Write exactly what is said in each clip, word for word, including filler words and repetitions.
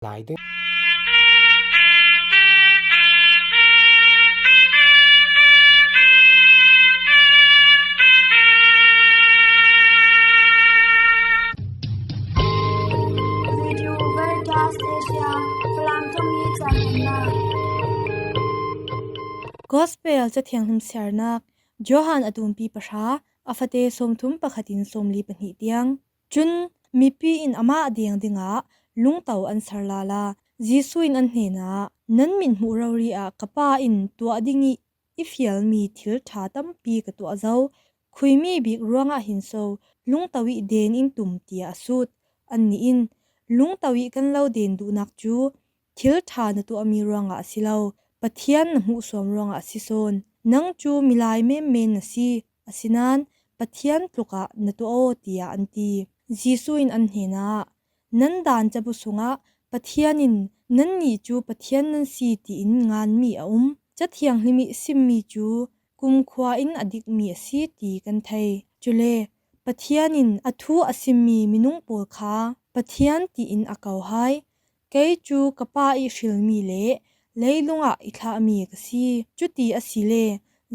lai ding. Radio Veritas Asia, Falam Thong Yi Chan Hna. Gospel Cathiang Hlim Siarnak, Johan a tumpi pahra, a fate sawmthum pakhatin sawmli pahnih tiang. Cun mipi in amah deng dingah lungto an ser lala. Jesuh in an hnenah, "Nan mithmuh rori ah ka Pa in tuah ding ih i fialmi thil ṭha tampi ka tuah zo. Khuimi bik ruangah hin so lungto ih den in tum?" tiah a sut. Annih in, "Lungto ih kan lo den duhnak cu thil ṭha na tuahmi ruangah a si lo, Pathian na hmuhsuam ruangah a si sawn. Nang cu milai menmen na si, asinain Pathian tlukah na tuah aw," tiah an ti. Jesuh in an hnenah, "Nan daan cabu sungah Pathian in, 'Nannih cu pathian nan si,' tiin nganmi a um. Cathiang Hlim ih simmi cu kumkhua in a dikmi a si ti kan thei. Cule Pathian in a thu a simmi minung pawl kha Pathian tiin a ko hai. Kei cu ka Pa ih hrilmi le leilung ah i thlahmi ka si. Cuti asile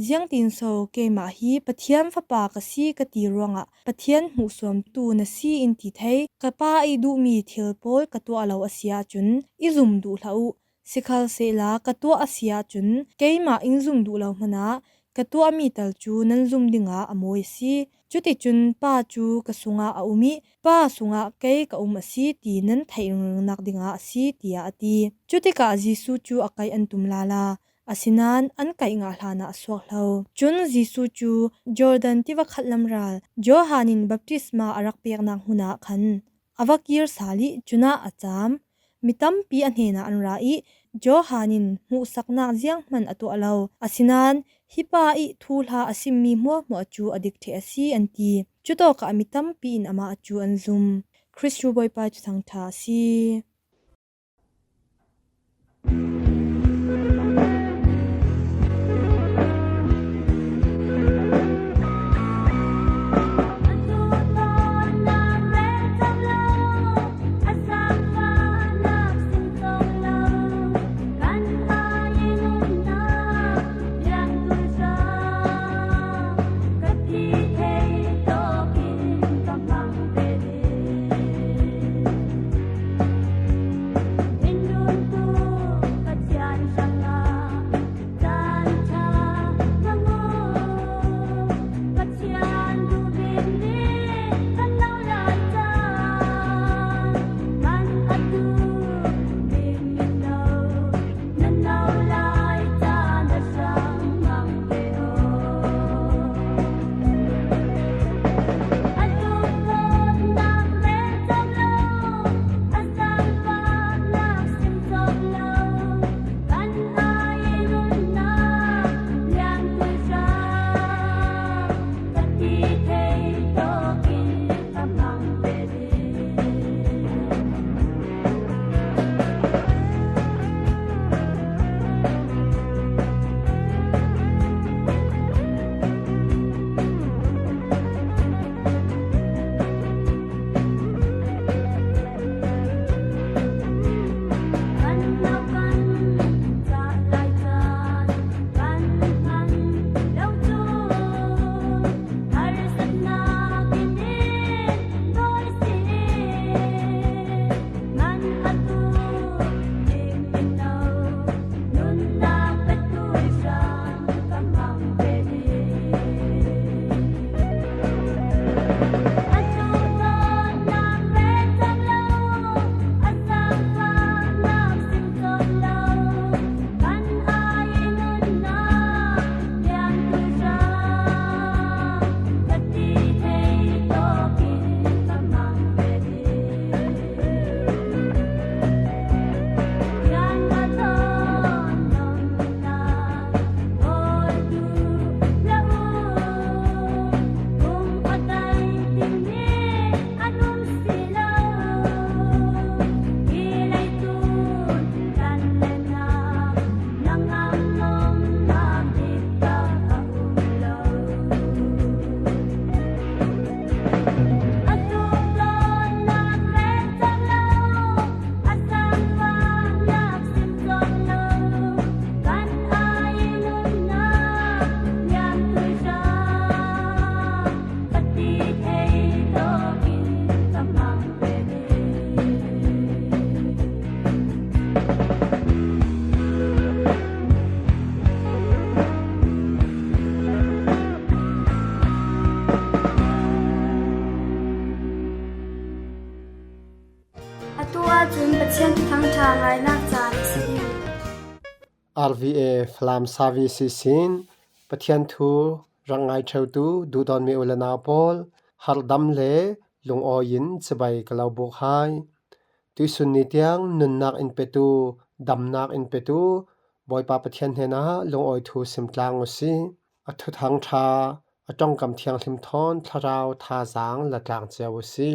ziangtin so keimah hi Pathian Fapa ka si ka ti ruangah Pathian hmuhsuamtu na si in ti thei? Ka Pa ih duhmi thil pawl ka tuah lo a si ahcun i zum duh hlah uh. Sikhalsehla ka tuah a si ahcun keimah in zum duh lo hmanah ka tuahmi tal cu nan zum dingah a mawi a si. Cuticun Pa cu ka sungah a um ih Pa sungah kei ka um a si ti nan theih ringringnak dingah a si," tiah a ti. Cutikah Jesuh cu a kaih an tum lala, asinain an kaih ngah hlanah a suak hlo. Cun Jesuh cu Jordan tiva khat lamral Johan in baptisma a rak peknak hmun ah khan a va kir sal ih cunah a caam. Mi tampi a hnenah an ra ih, "Johan in hmuhsaknak zianghman a tuah lo, asinain hi pa ih thuhla a simmi hmuahhmuah cu a dik ṭheh a si," an ti. Cutawkah mi tampi in amah cu an zum. Khrih cu Bawipa cu thangṭha a si. Thangṭha ngainak caan a si. R V A Falam Service sin Pathian thu rak ngai ṭheutu duhdawtmi u le nau pawl, harhdam le lungawi in cibai ka lo buk hai. Tuisun ni tiang nunnak in petu, damnak in petu Bawipa Pathian hnenah lungawi thu sim tlang u si. A thuthang ṭha, a ṭongkam thianghlim thawn thlarau thazaang la tlang cio u si.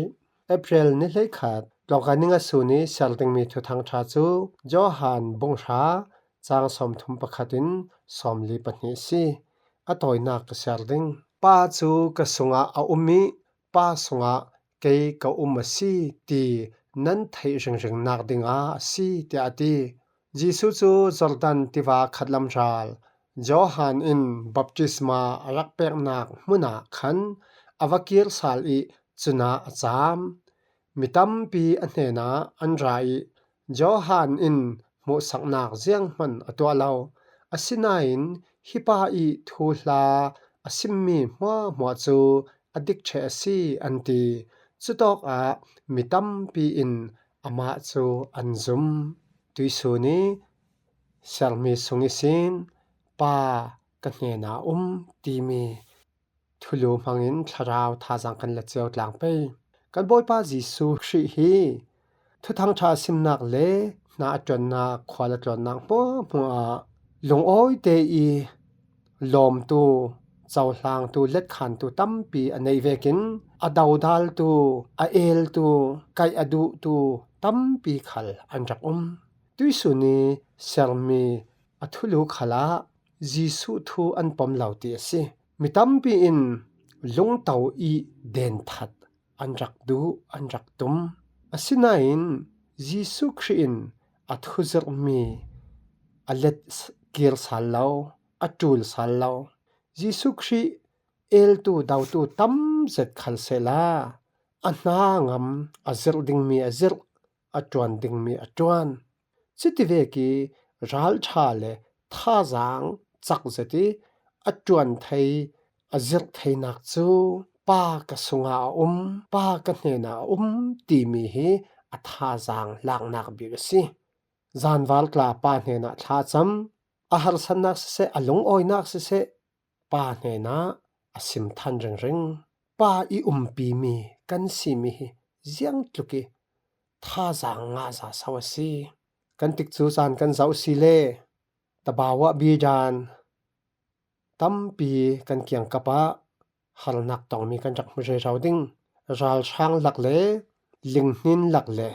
April ni hleikhat, tlawngkai ni nga sun i siar dingmi thuthang ṭha cu Johan bunghra cang sawmthum pakhat in sawmli pahnih a si. A tawinak ka siar ding. Pa cu ka sungah a um i, Pa sungah kei ka um a si ti nan theih ringringnak dingah a si, tiah a ti. Jesuh cu Jordan tiva khatlam ral Johan in baptisma a rak peknak hmun ah khan a va kir sal i cunah a caam. Mi tampi a hnenah an ra i Johan in hmuhsaknak zianghman a tuah lo. Asinain hi pa i thuhla a simmi hmuahhmuah cu a dik ṭheh a si, an ti. Cutawkah mi tampi in amah cu an zum. Tuisun i siarmi sung ihsin Pa ka hnenah a um timi thulu hmangin thlarau thazaang kan la cio tlang pei. Kan Bawipa Jesuh Khrih hi thuthang ṭha simnak le hna a ṭuannak, khua la tlawnnak hmuahhmuah ah lungawi te i lawmtu, cohlangtu, letkhantu tampi a neih vekin a dodaltu, a eltu, kaih a duhtu tampi khal an rak um. Tuisun i siarmi a thulu khalah Jesuh thu an pom lo ti a si. Mi tampi in lungto i denthat an rak duh, an rak tum. Asinain Jesuh Khrih in a thuzirhmi a let kir sal lo, a ṭul sal lo. Jesuh Khrih eltu, dotu tam zet khal sehla, a hna ngam a zirh dingmi a zirh, a ṭuan dingmi a ṭuan. Cutivek i ralṭha le thazaang cak zet i a ṭuan thei, a zirh theinak cu Pa ka sungah a um, Pa ka hnenah a um timi hi a thazaang laknak bik a si. Zanval tla Pa hnenah thla a cam, a harsatnak siseh, a lungawinak siseh, Pa hnenah a sim than ringring. Pa i umpimi kan simi hi ziangtluk i thazaang ngahza so a si. Kan tikcu caan kan zoh si le tabau ah bidan tampi kan kiangkap ah harnak tongmi kan rak hmu rero ding. Ralhrang lak le linghnin lak le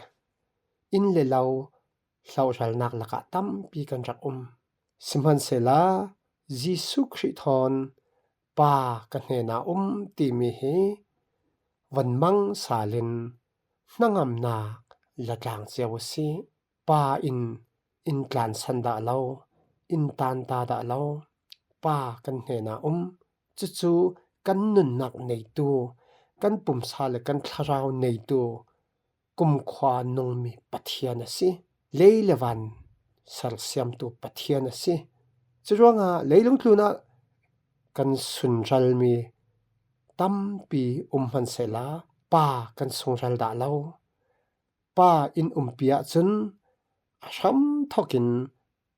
inn le lo hlohralnak lakah tampi kan rak um. Sihmanhsehla Jesuh Khrih thawn Pa ka hnenah um timi hi van mang salin hnangamnak la tlang cio a si. Pa in in tlansan dah lo, in tanta dah lo. Pa kan hnenah um. Cucu kan nunnak neitu, kan pumsa le kan thlarau neitu kumkhua nungmi Pathian a si. Lei le van sersiamtu Pathian a si. Curuangah leilung tlunah kan sunralmi tampi um hmanhsehla, Pa kan sungral dah lo. Pa in umpi ahcun a hramthawk in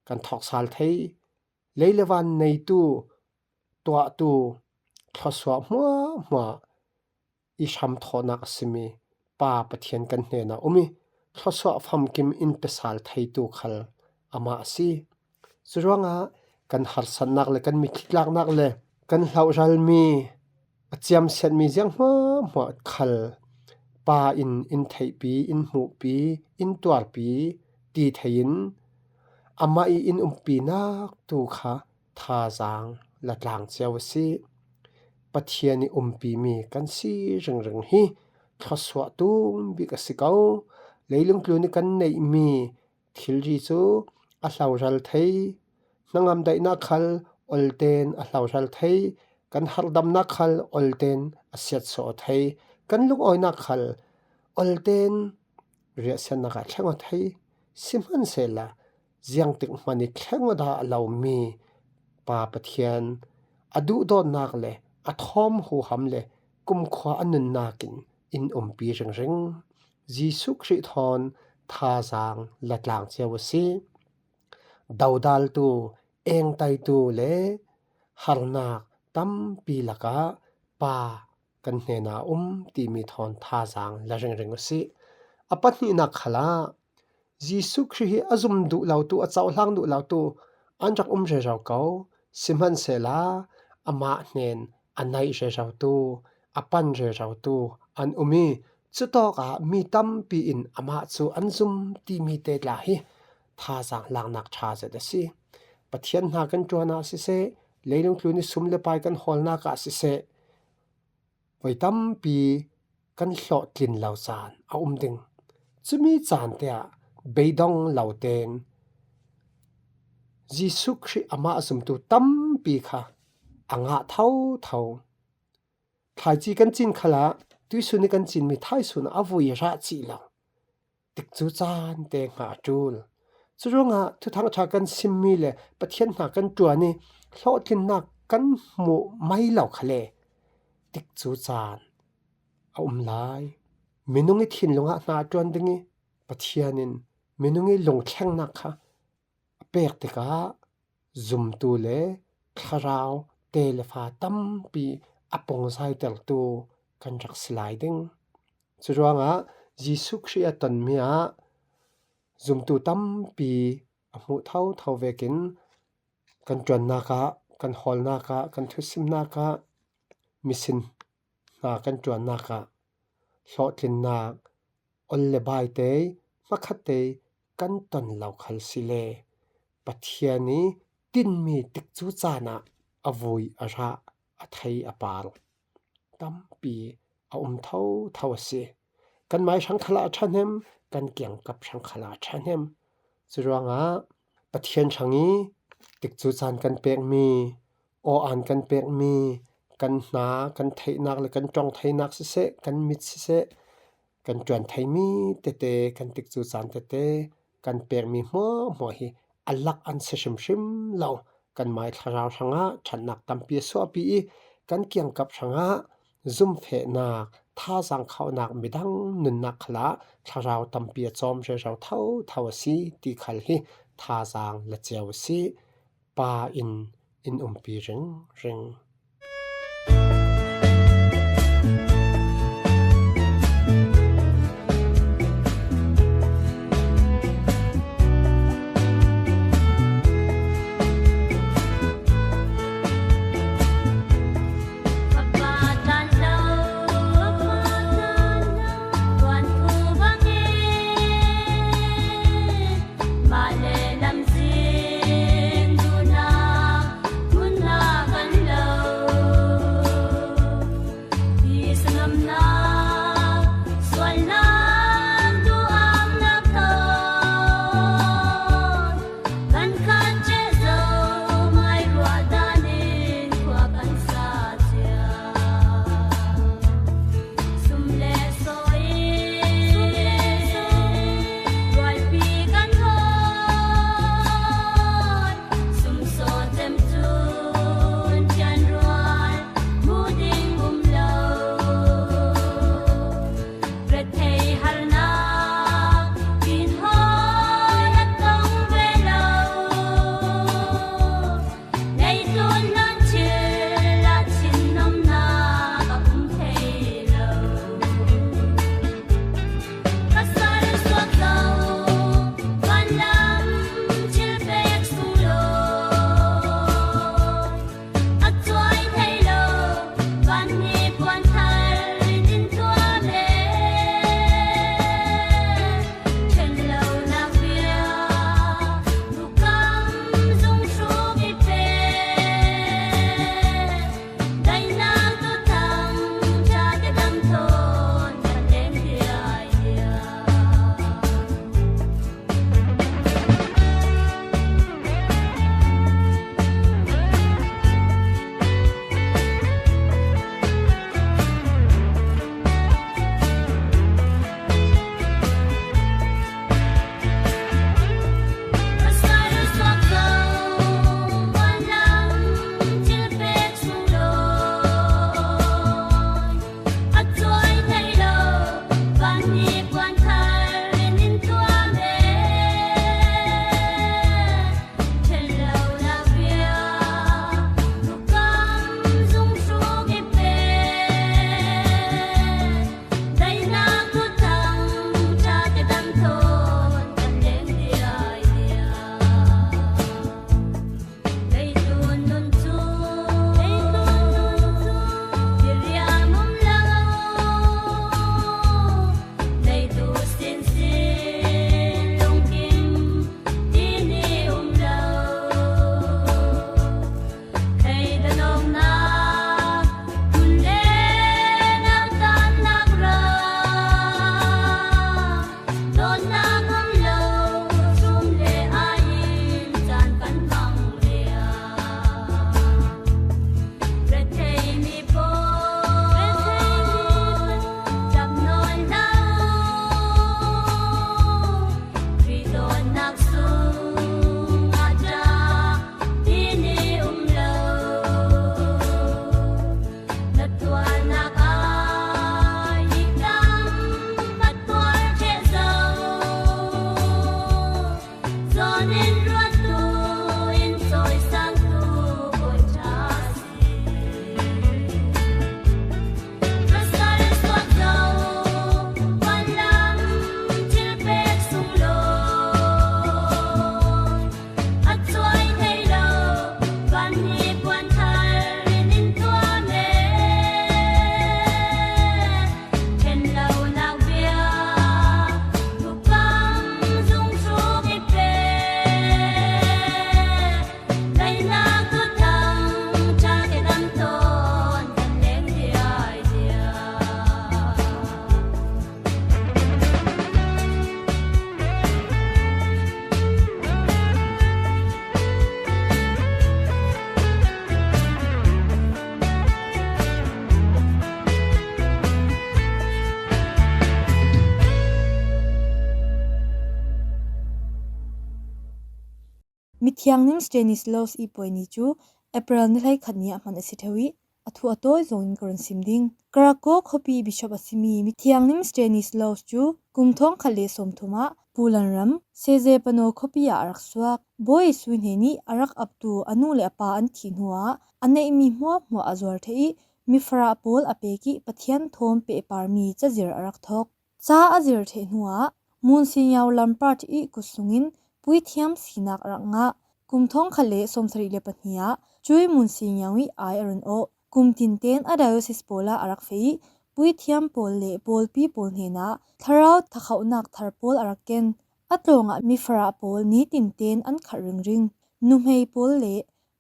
kan thawksal thei. Lei le van neitu, tuahtu, thluasuah hmuahhmuah i hramthawhnak a simi Pa Pathian kan hnenah um i, thluasuah famkim in pe sal theitu khal amah a si. Curuangah kan harsatnak le kan mitthli tlaknak le kan hlohralmi a ciamsiatmi ziang hmuahhmuah khal Pa in in theihpi, in hmuhpi, in tuarpi ti thei in amah i in umpinak tu kha thazaang la tlang cio a si. Pathian i umpimi kan si ringring hi thluasuah tum bik a si ko. Leilung tlun i kan neihmi thilri cu a hloral thei. Hnangam daihnak khal olten a hloral thei. Kan harhdamnak khal olten a siatsuah thei. Kan lungawinak khal olten riahsiatnak ah thleng aw thei. Sihmanhsehla, ziangtik hmanh i thleng aw dah lomi Pa Pathian a duhdawtnak le a thawm huham le kumkhua a nunnak in in umpi ringring. Jesuh Khrih thawn thazaang la tlang cio a si. Dodaltu, engtaitu le harnak tampi lakah Pa kan hnenah a um timi thawn thazaang la ringring u sih. A pahnihnak khalah Jesuh Khrih hi a zum duh lotu, a cohlang duh lotu an rak um rero ko. Sihmanhsehla amah hnen a naih rerotu, a pan rerotu an um i, cutawkah mi tampi in amah cu an zum timi te tla hi thazaang laknak ṭha zet a si. Pathian hna kan ṭuan ah siseh, leilung tlun i sum le pai kan hawlnak ah siseh, voi tampi kan hlawhtlin lo caan a um ding. Cumi caan te ah beidong lo tein Jesuh Khrih amah zumtu tampi kha a ngah thotho. Thlaici kan cin khalah tuisun i kan cinmi thaisun ah a vui a rah cih lo. Tikcu caan te hna a ṭul. Curuangah Thuthang ṭha kan simmi le Pathian hna kan ṭuan i hlawhtlinnak kan hmuh mai lo khal le tikcu caan a um lai. Minung i thinlung ah hna a ṭuan ding i Pathian in minung i lungthlengnak kha a pek tikah zumtu le thlarau te le fa tampi a pungzaitertu kan rak si lai ding. Curuangah Jesuh Khrih a tonmi ah zumtu tampi a hmuh thotho vekin kan ṭuannak ah, kan hawlnak ah, kan thusimnak ah, misin hna kan ṭuannak ah hlawhtlinnak, ol le bai te, hmakhat te kan ton lo khal si le Pathian i tinmi tikcu caan ah a vui a rah, a thei a par tampi a um thotho a si. Kan mai hrang khalah a ṭhahnem, kan kiangkap hrang khalah a ṭhahnem. Curuangah Pathian hrang i tikcu caan kan pekmi, aw-aan kan pekmi, kan hna, kan theihnak le kan ṭong theinak siseh, kan mit siseh, kan ṭuan theimi tete, kan tikcu caan tete, kan pekmi hmuahhmuah hi a lak an si hrimhrim lo. Kan mai thlarau hrangah ṭhatnak tampi a suahpi i kan kiangkap hrangah zumfehnak, thazaang khauhnak, midang nunnak khalah thlarau tampi a cawm rero thotho a si ti khal hi thazaang la cio a si. Pa in in umpi ringring. Nak sung a dah tini um lo. Na tualnak ai i tam a tual ṭheh zo. Zawn in ruattu in sawisangtu koi ṭha si. Daihnak thuthang ṭha kedam tawn kan leng diaidiai. Mithiangnim Stanislaus i puai ni cu April ni hleikhat ni ah hman a si ṭheu i, a thu a tawi zongin ka run sim ding. Krakow khuapi bishop a simi Mithiangnim Stanislaus cu kum thawngkhat le sawmthum ah Poland ram Sezepano khuapi ah a rak suak. Bawi Jesuh hnenih a rak aptu a nu le a pa an thih hnuah a neihmi hmuahhmuah a zuar ṭheh i, mifarah pawl a pek i Pathian thawn pehparmi cazir a rak thawk. Ca a zir ṭheh hnuah Monsignor Lampard i kut sungin puithiam sinak a rak ngah. Kum thawngkhat le sawmsarih le pahnih ah cuih Monsignor i ai a run awh. Kum tinten a diocese pawl ah a rak feh i puithiam pawl le pawlpi pawl hnenah thlarau thakhauhnak thar pawl a rak ken. A tlawngah mifarah pawl ni tinten an khat ringring. Nuhmei pawl le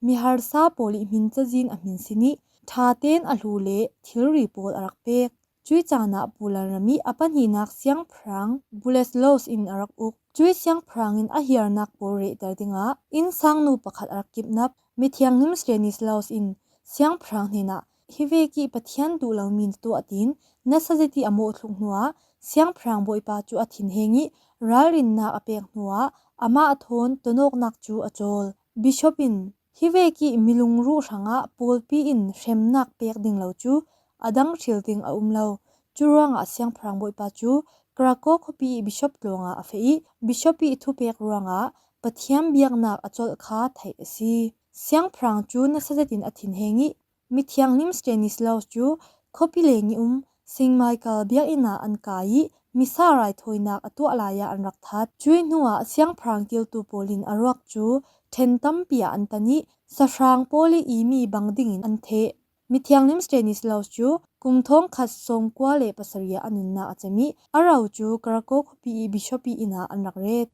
miharsa pawl i hmin cazin a hmin sin i ṭha ten a hlu le thilri pawl a rak pek. Cuih caan ah Poland ram i a pahnihnak siangpahrang Bolesław in a rak uk. Cuih siangpahrang in a hiarnak pawl rehter dingah innsangnu pakhat a rak kipnap. Mithiangnim Stanislaus in siangpahrang hnenah, "Hi vek i Pathian duh lomi na tuah," tiin nasa zet i a mawhthluk hnuah siangpahrang bawipa cu a thinheng i ralrinnak a pek hnuah amah a thawn tonawknak cu a cawl. Bishop in, "Hi vek i milungruh hrangah pawlpi in hremnak pek ding lo cu a dang hril ding a um lo. Cu ruangah siangpahrang bawipa cu Krakow khuapi i bishop tlawngah a feh i bishop i thupek ruangah Pathian biaknak a colh kha theih a si. Siangpahrang cu nasa zetin a thinheng i mithiangnim Stanislaus cu khuapi leng i um Saint Michael biakinn ah an kai i misa raithawinak a tuah lai ah an rak that. Cuih hnuah siangpahrang kiltu pawl in a ruak cu ṭhen tampi ah an tan i sahrang pawl i imi bang dingin an theh." Mithiangnim Stanislaus cu kum thawngkhat sawmkua le pasarih ah a nunnak a cem i a ro cu Krakow khuapi i bishop i inn ah an rak ret.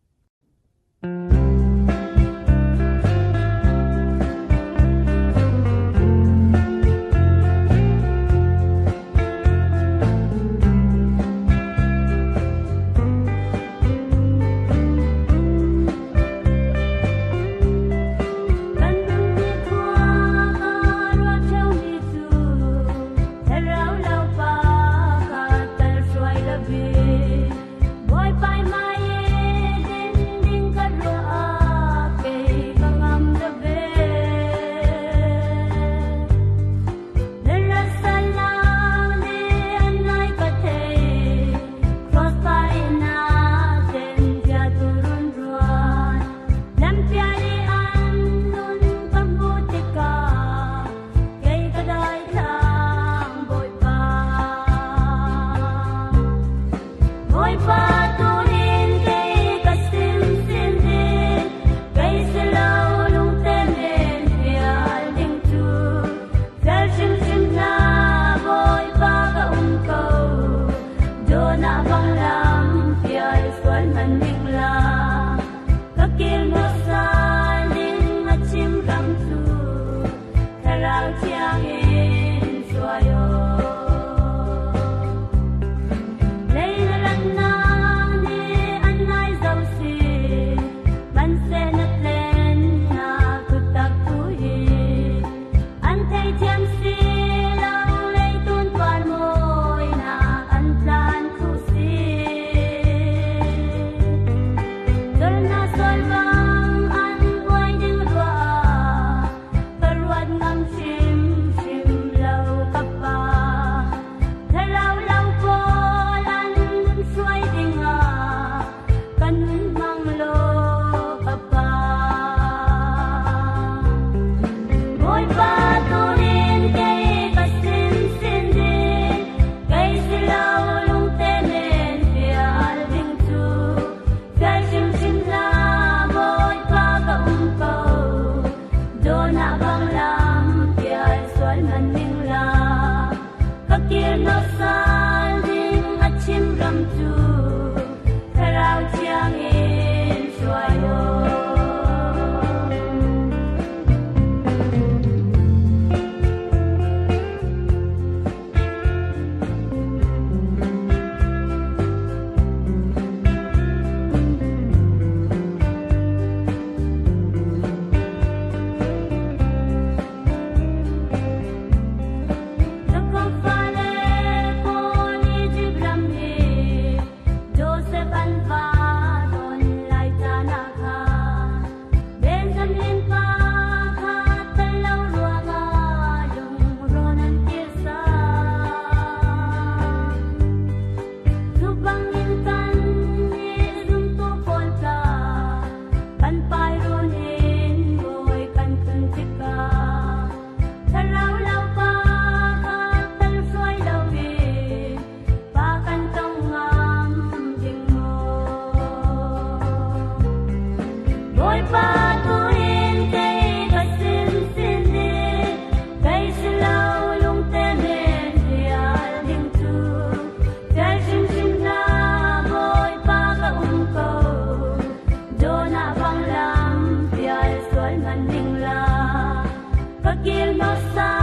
Sual bang an buai ding ruah ah ka ruat ngam hrimhrim lo ka Pa. Thlarau lo pawl an nun hruai dingah ka nun mang lo ka Pa. Bawipa, tunin kei ka sinsin ding, kei si lo lungte men fial ding cu. Fial hrimhrim hna Bawipa ka um ko, dawnah bang lam fial sual man ning la. Ka kir hnawt sal ding a chim ram cu Thlarau Thiang in hruai aw. Jakob fale pawl Izipt ram i Josef an va dawn lai caan ah khan Benjamin pa khat tel lo ruangah lungrawn an tirsak. Cu bangin kannih zumtu pawl tla kan pai run in bawi kan tlun tikah Thlarau lo pa khat tel hruai lo in pa kan tong ngam ding maw? Bawipa, tuin kei ka sinsin ding, kei si lo lungte men fial ding cu. Fial hrimhrim hna Bawipa ka um ko, dawnah bang lam fial sual man ning la. Ka kir hnawt sal